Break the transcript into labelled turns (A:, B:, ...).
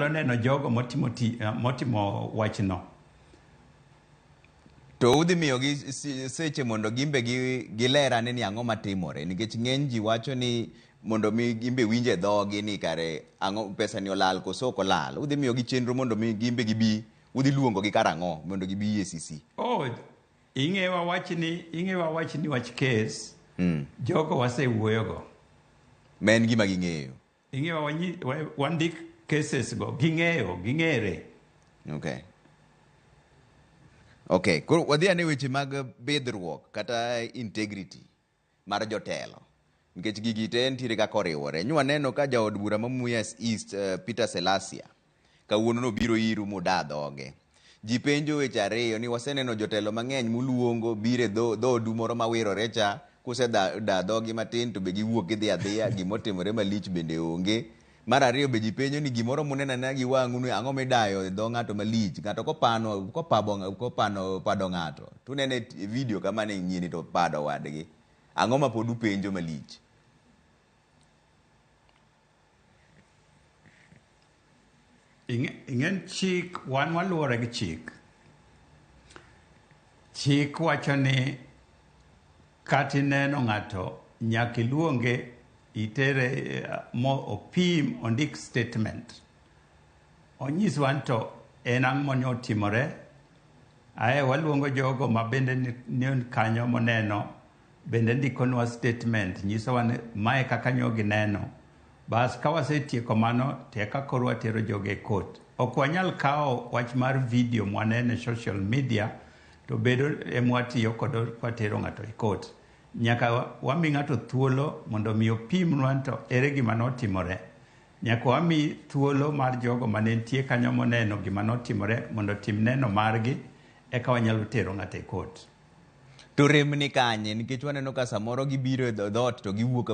A: neno jogo motimo, ti, motimo wachno.
B: To udhi miyogi seche mondo gimbe giler ane ni ang'o matimore nikech ng'eny ji wacho ni mondo mi gimbe winje dhogi ni kare ang'o pesa ni olal koso ok olal. Udhi miyogi chenro mondo mi gimbe gibi udhi luongogi kar ang'o mondo gibi EACC.
A: Oh, ing'ewa wachni, ing'ewa wachni wach kes. Jogo wasewuoyogo.
B: Ma en gima ging'eyo.
A: Ing'ewa wandik cases go, ging'eyo, ging'ere.
B: Okay. Okay, koro wadhi ane weche mag bidhruok kata integrity mar jotelo. Nikech gigi te nitiere kaka oriwore. Nyo waneno ka jaod bura ma Mumias East Peter Salasya kawuono nobiro iru muda dhoge. Ji penjo weche ariyo ni waseneno jotelo mang'eny muluongo biro e dhoodu moro mawirore cha kuse da dhogi matin to be giwuok gidhi adhiya gimotimore malich bende onge. Mar ariyo be ji penjo ni gimoro muneno anena gi wang'u ni ang'o midayo e dho ng'ato malich. Ng'ato kopano kopabo kopano pado ng'ato to uneno e video kama ni nyieni to pado wadgi. Ang'o ma pod upenjo malich?
A: Ing'en chik, wan waluwore gi chik. Chik wacho ni kata ineno ng'ato nyaka iluonge itere mo opim ondik statement. Onyiswa ni to en ang'o mane otimore. Ae waluongo jogo ma bende ni kanyo moneno bende ndikonwa statement nyisowa ni mae kaka nyo gineno. Bas ka wasetieko mano to eka koro watero jogo e court. Ok wanyal kawo wach mar video mwaneno e social media to bedo emwatiyo kodo kwatero ng'ato e court. Nyaka wami ng'ato thuolo mondo mi opimnwa to ere gima notimore. Nyaka wami thuolo mar jogo mane nitie kanyo moneno gima notimore mondo otim neno margi eka wanyalo tero ng'ato e court.
B: To rem ni kanye nikech waneno ka samoro gibiro e dhoot to giwuok.